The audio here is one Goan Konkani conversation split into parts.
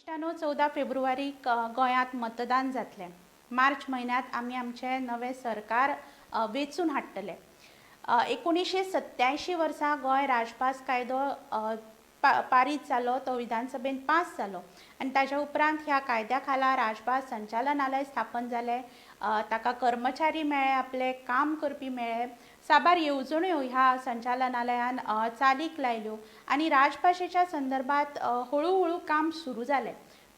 इश्टांनो, 14 फेब्रुवारीक गोंयांत मतदान जातलें. मार्च म्हयन्यांत आमी आमचें नवें सरकार वेंचून हाडटले. 1987 वर्सा गोंय राजभास कायदो पारीत जालो, तो विधानसभेन पास जालो आनी ताच्या उपरांत ह्या कायद्या खाला राजभास संचालनालय स्थापन जालें. ताका कर्मचारी मेळ्ळे, आपले काम करपी मेळ्ळे. साबार येवजण्यो ह्या संचालनालयान चालीक लायल्यो आनी राजभाशेच्या संदर्भात हळू हळू काम सुरू जालें.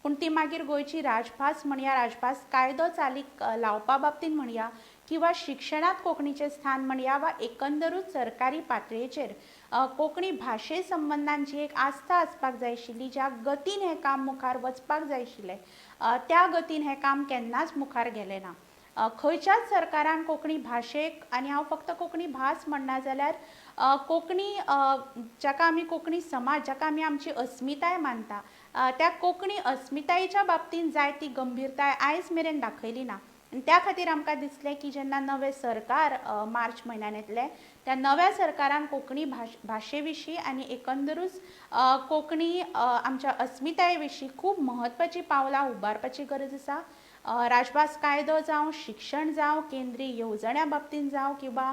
पूण ती मागीर गोंयची राजभास म्हणया, राजभास कायदो चालीक लावपा बाबतींत म्हणया किंवा शिक्षणांत कोंकणीचें स्थान म्हणया वा एकंदरूच सरकारी पातळेचेर कोंकणी भाशे संबंदान जी एक आस्था आसपाक जाय आशिल्ली, ज्या गतीन हें काम मुखार वचपाक जाय आशिल्लें, त्या गतीन हें काम केन्नाच मुखार गेलें ना. खंयच्याच सरकारान कोंकणी भाशेक, आनी हांव फक्त कोंकणी भास म्हणना जाल्यार कोंकणी, जाका आमी कोंकणी समाज, जाका आमी आमची अस्मिताय मानता, त्या कोंकणी अस्मितायेच्या बाबतींत जाय ती गंभीरताय आयज मेरेन दाखयली ना. आनी त्या खातीर आमकां दिसलें की जेन्ना नवें सरकार मार्च म्हयन्यान येतलें, त्या नव्या सरकारान कोंकणी भाशे विशीं आनी एकंदरूच कोंकणी आमच्या अस्मिताये विशीं खूब म्हत्वाचीं पावलां उबारपाची गरज आसा. राजभास कायदो जावं, शिक्षण जावं, केंद्रीय येवजण्यां बाबतींत जावं किंवा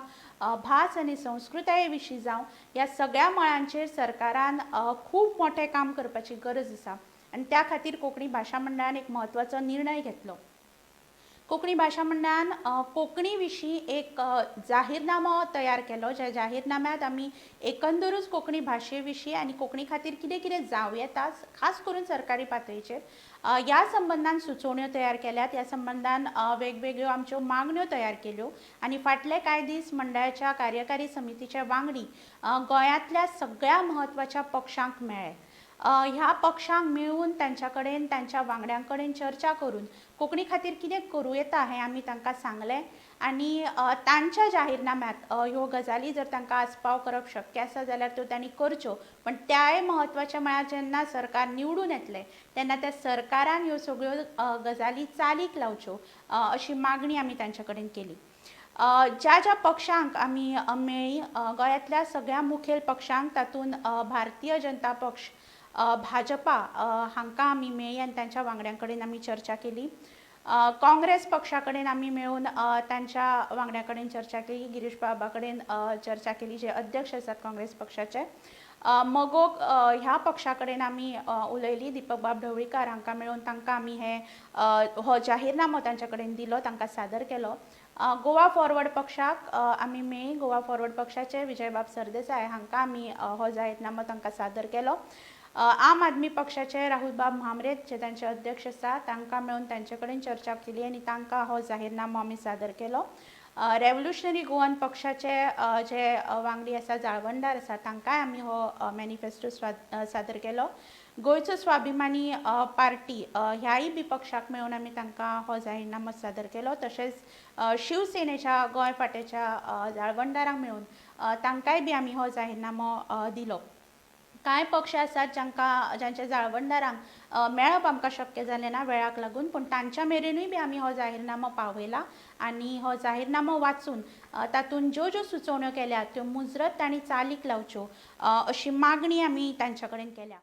भास आनी संस्कृताये विशीं जावं, ह्या सगळ्या मळांचेर सरकारान खूब मोठें काम करपाची गरज आसा. आनी त्या खातीर कोंकणी भाशा मंडळान एक म्हत्वाचो निर्णय घेतलो. कोंकणी भाशा मंडळान कोंकणी विशीं एक जाहीरनामो तयार केलो, ज्या जाहीरनाम्यांत आमी एकंदरूच कोंकणी भाशे विशीं आनी कोंकणी खातीर कितें कितें जावं येता, खास करून सरकारी पातळीचेर, ह्या संबंदान सुचोवण्यो तयार केल्यात. ह्या संबंदान वेगवेगळ्यो आमच्यो मागण्यो तयार केल्यो आनी फाटले कांय दीस मंडळाच्या कार्यकारी समितीचे वांगडी गोंयांतल्या सगळ्या म्हत्वाच्या पक्षांक मेळ्ळे. ह्या पक्षांक मेळून, तांच्या कडेन, तांच्या वांगड्यां कडेन चर्चा करून कोंकणी खातीर कितें करूं येता हें आमी तांकां सांगलें आनी तांच्या जाहीरनाम्यांत ह्यो गजाली जर तांकां आस्पाव करप शक्य आसा जाल्यार त्यो तांणी करच्यो. पण त्याय म्हत्वाचें म्हळ्यार, जेन्ना सरकार निवडून येतलें तेन्ना त्या सरकारान ह्यो सगळ्यो गजाली चालीक लावच्यो, अशी मागणी आमी तांचे कडेन केली. ज्या ज्या पक्षांक आमी मेळ्ळी, गोंयांतल्या सगळ्या मुखेल पक्षांक, तातूंत भारतीय जनता पक्ष, भाजपा हांकां आमी मेळ्ळी आनी तांच्या वांगड्यां कडेन आमी चर्चा केली. काँग्रेस पक्षा कडेन आमी मेळून तांच्या वांगड्यां कडेन चर्चा केली. गिरीश बाबा कडेन चर्चा केली, जे अध्यक्ष आसात काँग्रेस पक्षाचे. मगो ह्या पक्षा कडेन आमी उलयली. दिपक बाब ढवळीकार हांकां मेळून तांकां आमी हो जाहीरनामो तांच्या कडेन दिलो, तांकां सादर केलो. गोवा फॉरवर्ड पक्षाक आमी मेळ्ळी. गोवा फॉरवर्ड पक्षाचे विजयबाब सरदेसाय हांकां आमी हो जाहीरनामो तांकां सादर केलो. आम आदमी पक्षाचे राहुलबाब म्हामरे, जे तांचे अध्यक्ष आसा, तांकां मेळून तांचे कडेन चर्चा केली आनी तांकां हो जाहीरनामो आमी सादर केलो. रेव्होल्युशनरी गोवन पक्षाचे जे वांगडी आसा, जाळवणदार आसा, तांकांय आमी हो मॅनिफेस्टो सादर केलो. गोंयचो स्वाभिमानी पार्टी ह्याय बी पक्षाक मेळून आमी तांकां हो जाहीरनामो सादर केलो. तशेंच शिवसेनेच्या गोंय फांट्याच्या जाळवणदारांक मेळून तांकांय बी आमी हो जाहीरनामो दिलो. कांय पक्ष आसात जांकां, जांच्या जाळवणदारांक मेळप आमकां शक्य जालें ना वेळाक लागून, पूण तांच्या मेरेनूय बी आमी हो जाहीरनामो पावयला आनी हो जाहीरनामो वाचून तातूंत ज्यो ज्यो सुचोवण्यो केल्यात त्यो मुजरत तांणी चालीक लावच्यो, अशी मागणी आमी तांच्या कडेन केल्या.